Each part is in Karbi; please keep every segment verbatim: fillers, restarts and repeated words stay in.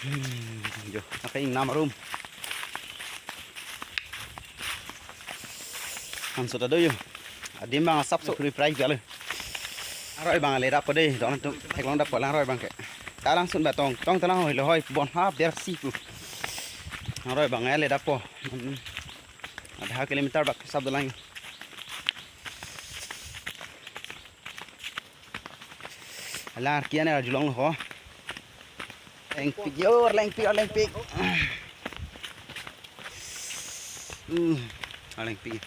Hmm, jo, akai ingnam arum. Hanso ta do jo. Adim abang asapso kuri prai jalo. Aroi abang le dappo dei, don atum theklong dappo langroi abang ke. Alangsun ba tong, tong ta lang hoi lo hoi, bon ha bersi pu. Aroi abang le dappo. Hmm. Adha kilometer bak sap dolang. Alang arkian arjulong ho. Lengpik jo, lengpik, lengpik. Hmm, lengpik.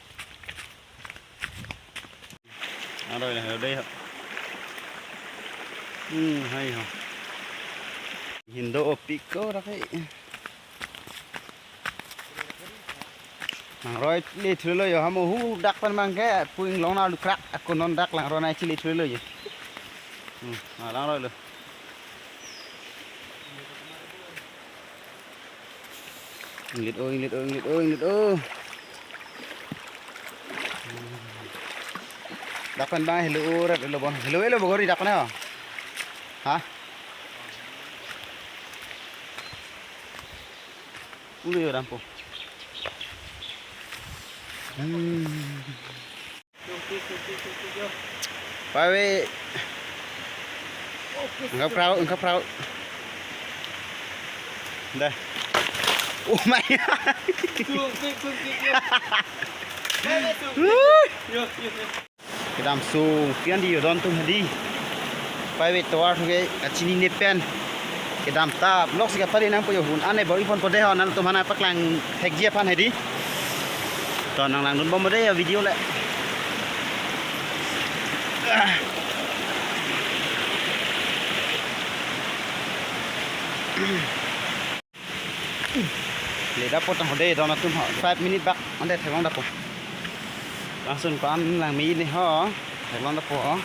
Aroi le dei ho. Hmm, hai ho. Hindo opik ko rakai. Langroi le thulo jo, hamo hu dak pen abang ke pu inglong na lukrak, ako non dak langroi na chili thulo jo. Hmm, ah, langroi lo. Inglit o, inglit o, inglit o, inglit o. Dak pen abang helo o, rat lo bon. Helo, helo bogori dak pen ho. Ha? Ulu yo dampo. Hmm. Pawe. Engkap perahu, engkap perahu. Dah. Oh my. Wuih. Kedam sungpi an dei jo don atum hedi. Pawe tovar thuke kachinine pen. Kedam ta vlog si kapari nangpo jo, hun ane bor-iponpo dei ho, nangtum aphan paklang thekji aphan hedi. To nang langdunbom dei jo video le. Le dappo tang ho dei don atum ho. Five minute bak ante theklong dappo. Langsung pan lang me ne ho. Theklong dappo.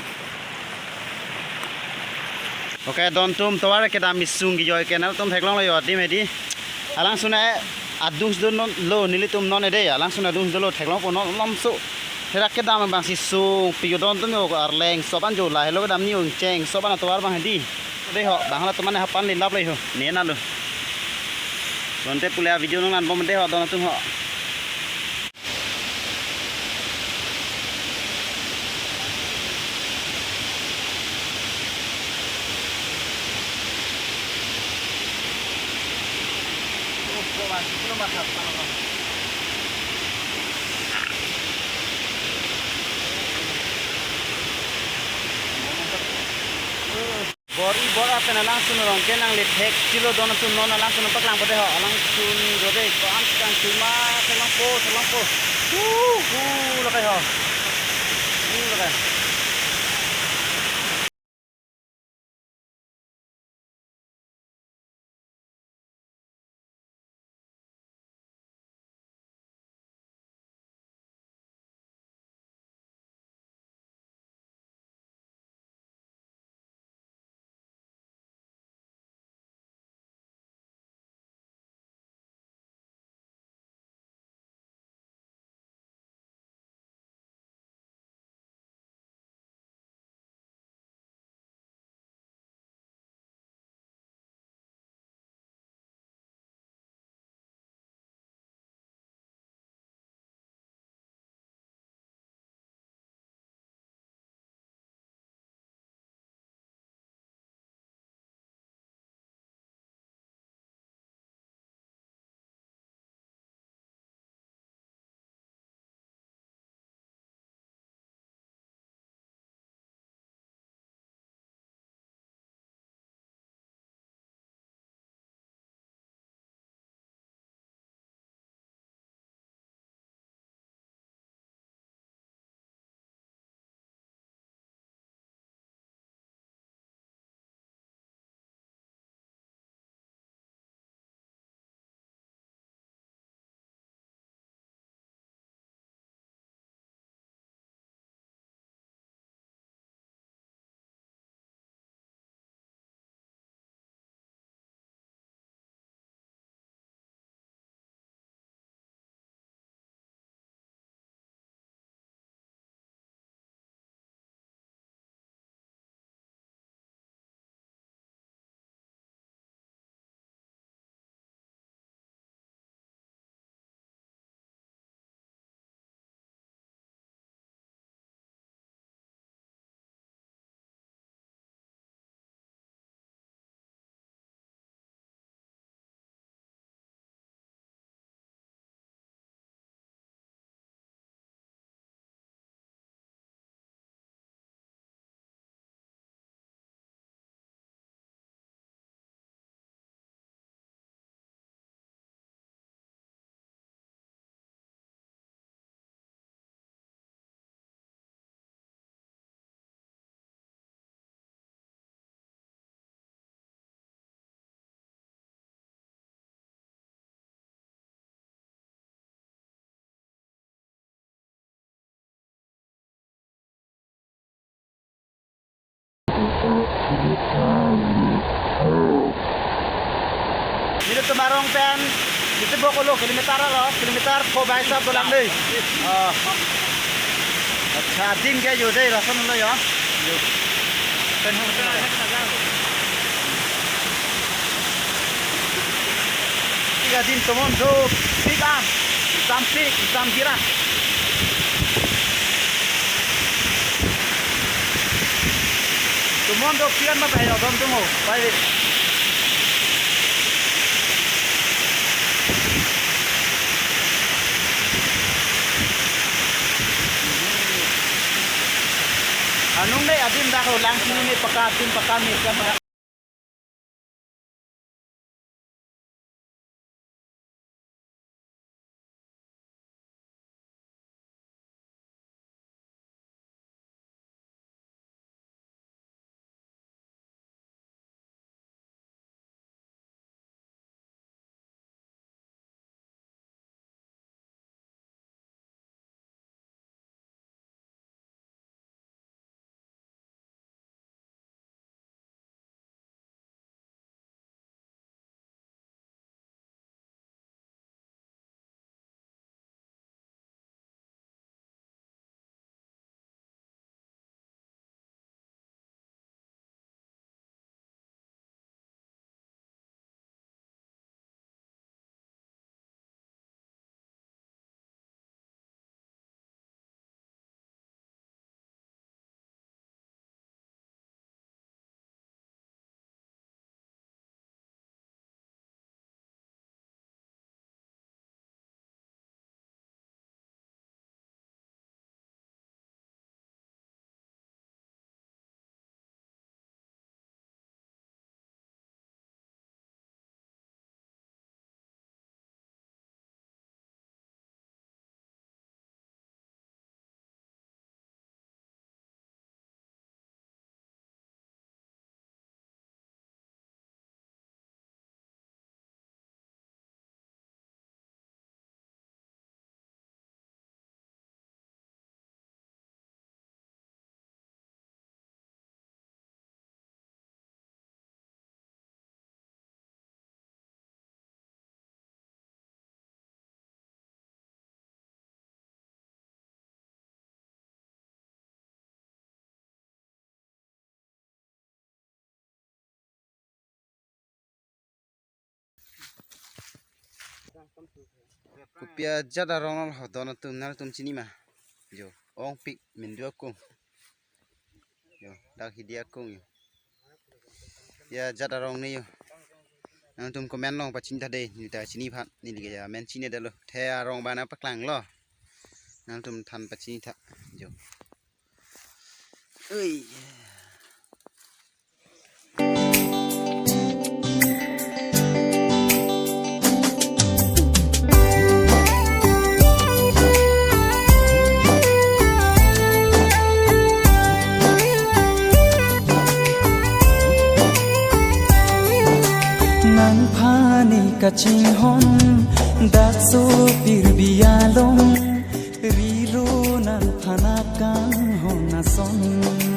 Okay, don atum tovar kedam isung kejoi ke nangtum theklong lo jo adim hedi. Alangsun adung si dolo nelitum non dei. Alangsun adung si dolo theklongpo non lomso. Therak kedam abang si sungpi jo don atum jo, arleng sop an jo lahelo kedam ni ungcheng sop an atovar abang hedi. Dei ho, bang hala teman hapan lindap le ho. Ne nalo. Lonte pule a video nang anbom dei ho, don atum ho. Bor-i bor-a pen alangsun arong ke nangle thekchelo don atum non alangsun paklangpo dei ho, alangsun jo dei ko-an kang tuma theklongpo, theklongpo. Hu, hu, lakai ho. Hu, lakai. Nelitum arong pen, nelitum bokolo kilometer lo, kilometer four by sab dolang dei. Oh. Accha, adim ke jo dei, lason lo jo. Jo. Pen hung. Tiga din tomon dopik an, samsik, samgira. Tomon dopik an ma pai odom tumo, pai. Anung dei adim dak ho lang sini ni paka adim paka mi kan. Kopi ajat arong lo ho don atum, nangtum chini ma? Jo, ongpik, mendu akung. Jo, dak hidi akung jo. Ya, ajat arong ni jo. Nangtum comment along pachini tha dei, neli ta chini aphan, neli ke amen chinine detlo. The arong abang nangpaklang lo. Nangtum than pachini tha. Jo. Oi. Nangphan ne kachinghon, dak sopir bi along, riro nangphan akanghon ason.